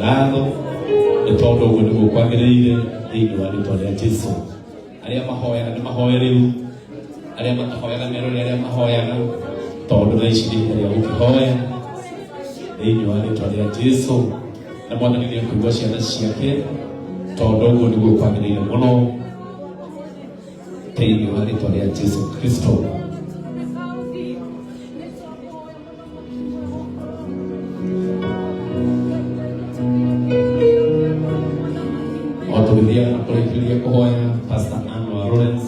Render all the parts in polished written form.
Ngatho nĩ tondũ ũguo nĩguo kwagĩrĩire thĩinĩ wa rĩtwa rĩa Jesu. Arĩa mahoyaga nĩ mahoe rĩu, arĩa matahoyaga merore arĩa mahoyaga, tondũ thaa ici nĩ ihinda rĩa gũkĩhoya thĩinĩ wa rĩtwa rĩa Jesu. Na Mwathani nĩ ekũigua ciana ciake, tondũ ũguo nĩguo kwagĩrĩire mũno thĩinĩ wa rĩtwa rĩa Jesu Kristo. O tũgĩthiaga na kũrĩkĩrĩria kũhoya, Pastor Anwar Lawrence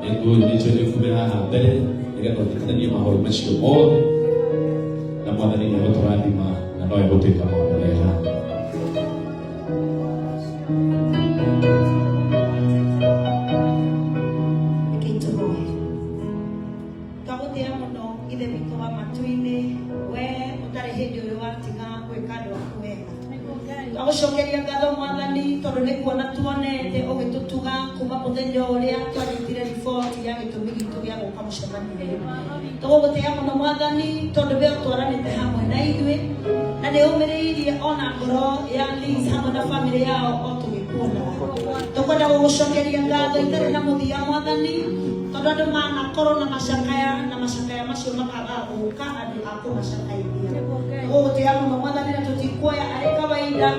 nĩngũnyitwo nĩ kume haha mbere nĩgetha ũnyitithanie mahoya macio mothe, na Mwathani nĩ egũtũrathima na no egũtuĩka maũndũ mega. Rekei tũhoe. Twagũtĩĩa mũno Ithe witũ wa matu-inĩ, we ũtarĩ hĩndĩ ũrĩ watiga gwĩka andũ aku wega. Twagũcokeria ngatho Mwathani, tondũ nĩ kuona tuonete ũgĩtũtuga kuma mũthenya ũrĩa twanyitire riboti ya gĩtũmi gitũ gĩa gũka mũcemanio ũyũ. Tũgũgũtĩĩa mũno Mwathani, tondũ we ũtwaranĩte hamwe na ithuĩ na nĩ ũmĩrĩirie ona ngoro ya Liz hamwe na bamĩrĩ yao o tũgĩkuonaga. Tũkwenda gũgũcokeria ngatho itarĩ na mũthia Mwathani, tondũ andũ manakorwo na macakaya na macakaya macio makaga gũka andũ a kũmacakaithia. Tũgũgũtĩĩa mũno Mwathani, na tũtikuoya arĩ kawaida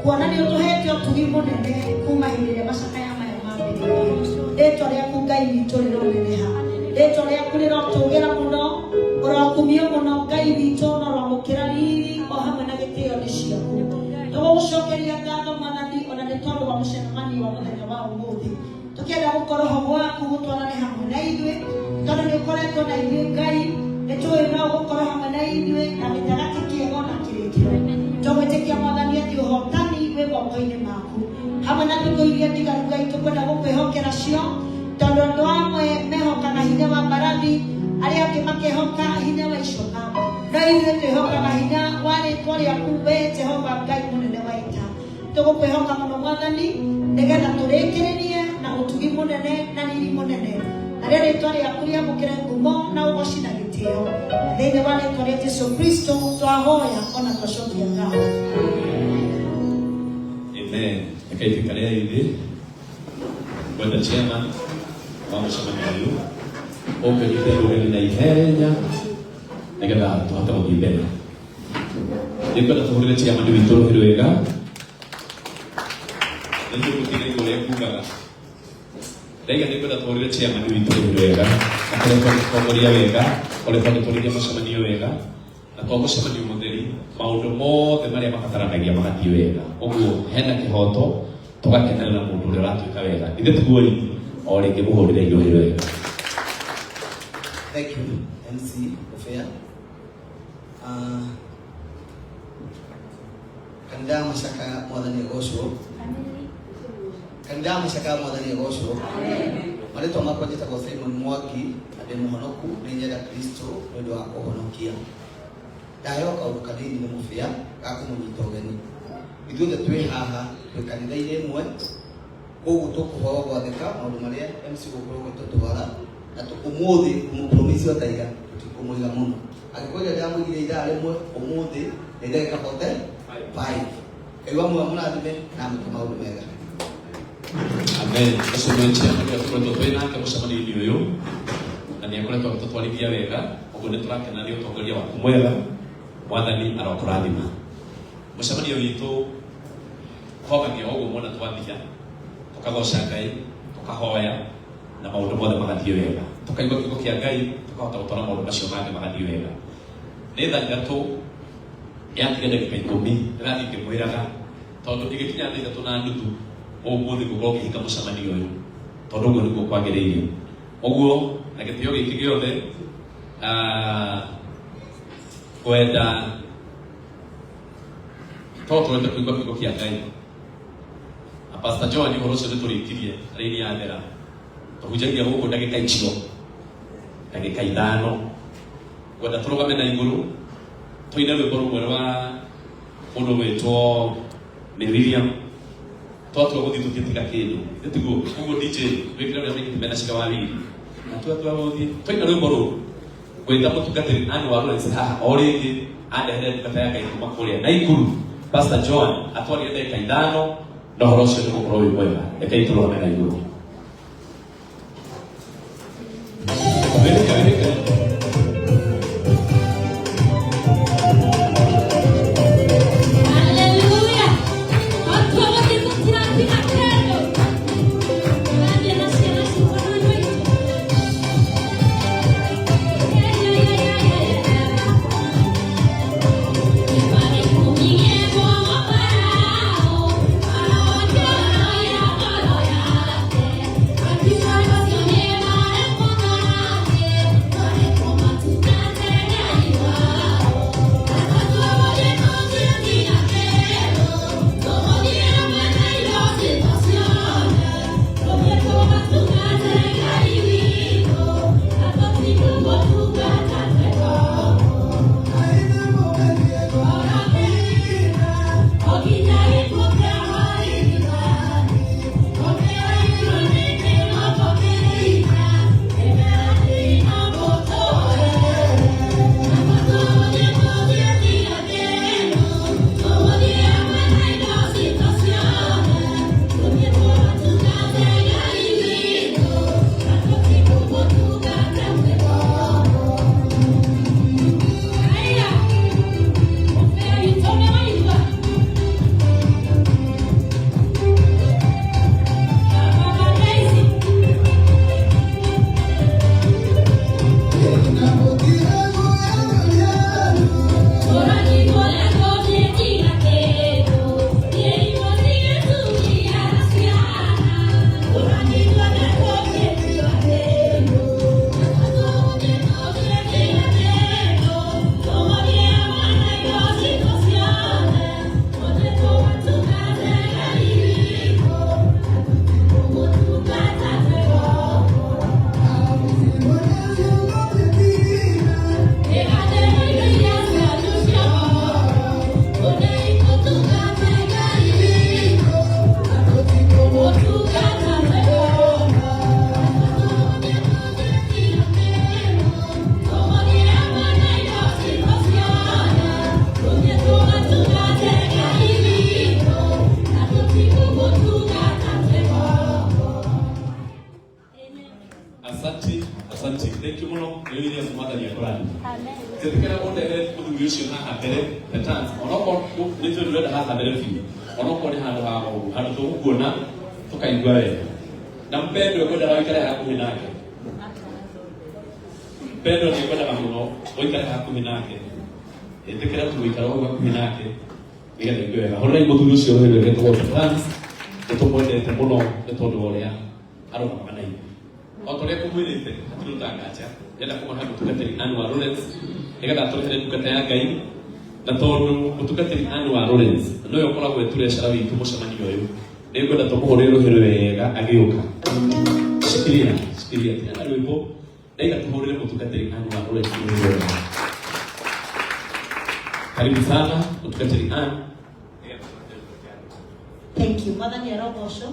kuona nĩ ũtũhete ũtugi mũnene kuma hĩndĩ ĩrĩa macakaya maya mambĩrĩirie. Rĩtwa rĩaku Ngai witũ rĩroneneha, rĩtwa rĩaku rĩrotũgĩra mũno, ũrokumio mũno Ngai witũ, na ũroamũkĩra riri o hamwe na gĩtĩo nĩ ciaku. Tũgũgũcokeria ngatho Mwathani, ona nĩ tondũ wa mũcemanio wa mũthenya wa ũmũthĩ. Tũkĩenda gũkorwo ho gwaku gũtwarane hamwe na ithuĩ, tondũ nĩ ũkoretwo na ithuĩ Ngai, nĩ tũĩ no ũgũkorwo hamwe na ithuĩ na gĩtagati kĩega ona kĩrĩkĩro. Tũgwĩtĩkia Mwathani atĩ ũhotani wĩ moko-inĩ maku hamwe na thikũ iria ndigaru Ngai tũkwenda gũkwĩhokera cio, tondũ andũ amwe mehokaga hinya wa mbarathi, arĩa angĩ makehoka hinya wa icoka, no ithuĩ twĩhokaga hinya wa rĩtwa rĩaku we Jehova Ngai mũnene wa ita. Tũgũkwĩhoka mũno Mwathani, nĩgetha tũrĩkĩrĩrie na ũtugi mũnene na riri mũnene, narĩo rĩtwa rĩaku rĩamũkĩre ngumo na ũgoci na gĩtĩo. Thĩinĩ wa rĩtwa rĩa Jesu Kristo twahoya ona twacokia ngatho. Amen. Rekei tũikare thĩ. Ngwenda chairman wa mũcemanio ũyũ ũkĩnyite ũgeni na ihenya nĩgetha tũhote gũthiĩ mbere. Nĩngwenda tũhũrĩre chairman witũ rũhĩ rwega. Nĩnjũĩ mũtinaigua ũrĩa ngugaga. Ndaiga nĩngwenda tũhũrĩre chairman witũ rũhĩ rwega. Akoretwo agĩtongoria wega, akoretwo agĩtwarithia mũcemanio wega. Na to mũcemanio mũtheri, maũndũ mothe marĩa mabataranagia magathiĩ wega. Ũguo hena kĩhoto tũgakenerera mũndũ ũrĩa ũratwĩka wega. Ithe tiguo o rĩngĩ mũhũrĩre rũhĩ rwega. Thank you, MC Ofea. Kanitha ya Macakaya, Mwathani agocwo. Kanitha ya Macakaya, Mwathani agocwo. Marĩtwa makwa njĩtagwo Simon Mwangi na ndĩ mũhonoku, nĩ nyenda Kristo nĩ ũndũ wa kũhonokia. Ndaheo kaũndũ kanini nĩ mũbĩa ga kũmũnyita ũgeni. Ithuothe twĩ haha twĩ kanitha-inĩ ĩmwe, koguo tũkũhoya gwathĩka maũndũ marĩa MC gũkorwo gĩtũtwara na ũmũthĩ kũmũpromise o ta ira tũtikũmũiga mũno. Angĩkorwo ira ndamũigire ithaa rĩmwe, ũmũthĩ nĩ ndagĩka 45. Ngai wa muoyo amũrathime na amwĩke maũndũ mega. Amen. Ũcio nĩ chairman ũrĩa tũkoretwo twĩ nake mũcemanio-inĩ ũyũ na nĩ akoretwo agĩtũtwarithia wega, ũguo nĩ tũrakena nĩ ũtongoria waku mwega. Mwathani arokũrathima. Mũcemanio witũ ũhogagia ũguo muona twathia, tũkagoca Ngai, tũkahoya na maũndũ mothe magathiĩ wega, tũkaigua kiugo kĩa Ngai, tũkahota gũtwara maũndũ macio mangĩ magathiĩ wega. Nĩ thaa 3 yatiga ndagĩka 10, ndĩrathiĩ ngĩmwĩraga tondũ ĩgĩkinya thaa 3:30 ũmũthĩ ngũkorwo ngĩhinga mũcemanio ũyũ, tondũ ũguo nĩguo kwagĩrĩire. Ũguo na gĩtĩo gĩkĩ gĩothe, ngwenda to tũrete kũigua kiugo kĩa Ngai. Na Pastor John ũhoro ũcio nĩ tũrĩkirie raini yathera. Tũhunjagia gũkũ ndagĩka icio, ndagĩka 5. Ngwenda tũrũgame na igũrũ tũine rwĩmbo rũmwe rwa mũndũ gwĩtwo Mary William. Twatua gũthiĩ tũngĩtiga kĩndũ nĩ tiguo? Ũguo DJ wĩkĩre ũrĩa maigĩte mena cira wa riri na twatua gũthiĩ twaina rwĩmbo rũu, ngwĩta mũtungatĩri Anne wa Lawrence haha o rĩngĩ andehere ndungata ya Ngai kuma kũrĩa Naikuru. Pastor Joan atwarie ndagĩka 5 na ũhoro ũcio nĩ gũkorwo wĩ mwega. Rekei tũrũgame na igũrũ. Wĩrĩke, wĩrĩke. Haleluya. Watu wote kutirathima kendo. Waje na ciana citũ na andũ aitũ. Ya, ya, ya, ya, ya, ya. Asante, asante. Thank you muno. Nĩ William Mwathani akũrathime. Njĩtĩkĩra ũndehere mũthuri ũcio haha mbere the chance. Onokorwo nĩ njũĩ ndũrenda haha mbere biũ. Onokorwo nĩ handũ ha ũguo, handũ tũgũkuona tũkaigua wega. Na mpendwa ngwendaga ũikare hakuhĩ nake. Mpendwa nĩ ngwendaga mũno ũikare hakuhĩ nake. Ĩtĩkĩra tu gũikara ũguo hakuhĩ nake nĩgetha igue wega. Hũrĩrai mũthuri ũcio rũhĩ rwĩgetwo Chance. Nĩ tũmwendete mũno nĩ tondũ wa ũrĩa arũgamaga na ithuĩ. O ta ũrĩa ngũmwĩrĩte hatirĩ ũtanganja ndĩrenda kũmahe mũtungatĩri Ann wa Lawrence nĩgetha atũrehere ndungata ya Ngai na tondũ mũtungatĩri Ann wa Lawrence nĩwe ũkoragwo e treasurer witũ mũcemanio ũyũ nĩngwenda tũmũhũrĩre rũhĩ wega agĩũka. Shikilia, shikilia tigana rwĩmbo ndaiga tũhũrĩre mũtungatĩri Ann wa Lawrence rũhĩ wega. Karibu sana mũtungatĩri Ann. Thank you. Mwathani arogocwo.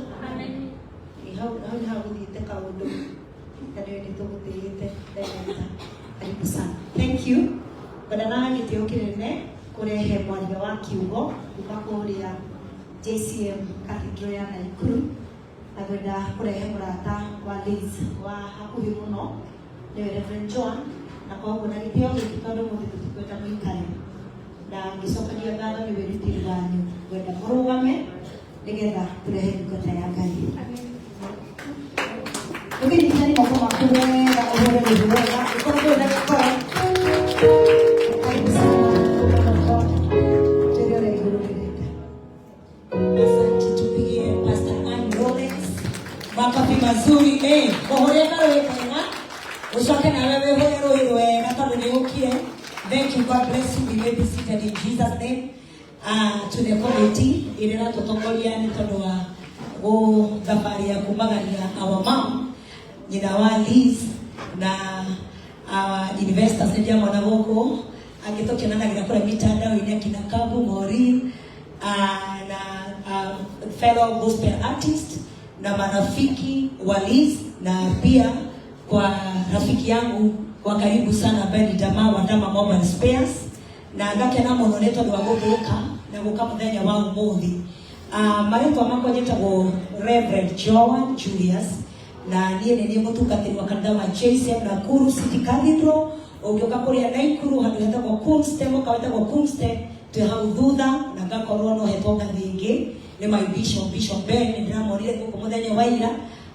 Hau hau nĩ hagũthiĩte kaũndũ na nĩwe nĩ tũgũtĩĩte director. Karibu sana. Thank you. Ngwenda na gĩtĩo kĩnene kũrehe mwaria wa kiugo kuma kũrĩa JCM Cathedral ya Naikuru na ngwenda kũrehe mũrata wa Liz wa hakuhĩ mũno nĩwe Reverend Joan na koguo na gĩtĩo gĩkĩ tondũ mũthĩ tũtikwenda mũikare na ngĩcokagia ngatho nĩ wĩrutĩri wanyu ngwenda mũrũgame nĩgetha tũrehe ndungata ya Ngai. Ũkĩnyitani moko maku wega ũhũre rũhĩ wega ũkorwo ndũrĩ na gĩkoro. Karibu sana njĩre ũrĩa igũrũ rĩrenda. Asante, tupigie Pastor Ann Lawrence makofi mazuri eh, muhure marũĩ wega ucoke nawe wĩhũre rũĩ rwega tondũ nĩ ũkire. Thank you, God bless you. We may be seated in Jesus' name. To the committee ĩrĩa ĩratũtongoria nĩ tondũ wa thabarĩ ya kumagaria our mom nyina wa Liz na our investors nĩ ndiamona gũkũ angĩ tũkĩonanagĩra kũrĩa mitandao-inĩ akina Kabu Maureen na fellow gospel artist na marafiki wa Liz na pia kwa rafiki yangu wa karibu sana ambaye ni Dama wa Dama Mobile Spares na ngakena mũno nĩ tondũ wa gũgũka. Na gũka mũthenya wa ũmũthĩ. Marĩtwa makwa njĩtagwo Reverend Joan Julius, na niĩ nĩ niĩ mũtungatĩri wa kanitha wa JCM Nakuru City Cathedral. Ũngĩũka kũrĩa Naikuru handũ hetagwo Kumste, mũka wĩtagwo Kumste, twĩ hau thutha, na ngakorwo no hetwo ngathĩ ĩngĩ nĩ my bishop, Bishop Ben. Nĩ ndĩramonire gũkũ mũthenya wa ira.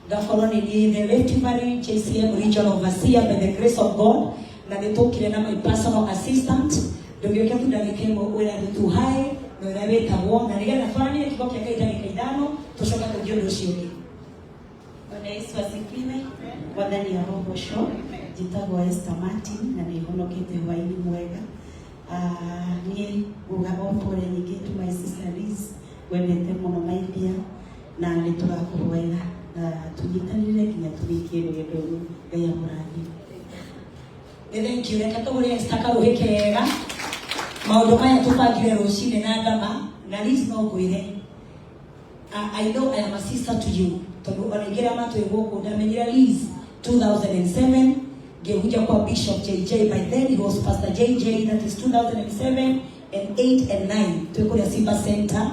Ngakorwo nĩ niĩ the Rift Valley JCM Regional Overseer by the grace of God, na nĩ tũkire na my personal assistant. Ndũgĩũke tu ndagĩka ĩmwe ũrĩa andũ tu hai na ũrĩa wĩtagwo, na nĩgetha twaranĩrie kiugo kĩa Ngai ndagĩka 5, tũcoke tũthiĩ ũndũ ũcio ũngĩ. Bwana Yesu asifiwe. Mwathani arogocwo. Njĩtagwo Esther Martin na nĩ honokete hwaĩ-inĩ mwega. Ah, niĩ nguga o pole nyingĩ to my sister Liz, wendete mũno my dear, na nĩ tũgakũhoera na tũnyitanĩre nginya tũrĩkie rũgendo rũu. Ngai amũrathime. Nĩ thank you. Reke tũhũre Esther karũhĩ kega. Maũndũ maya tũbangire rũcinĩ na ndama na Liz, no ngwĩre, I know I am a sister to you, tondũ ona ingĩ arĩa matwĩ gũkũ, ndamenyire Liz 2007 ngĩhunjia kwa Bishop JJ. By then he was Pastor JJ. That is 2007 and 8 and 9, twĩ kũrĩa Simba Center.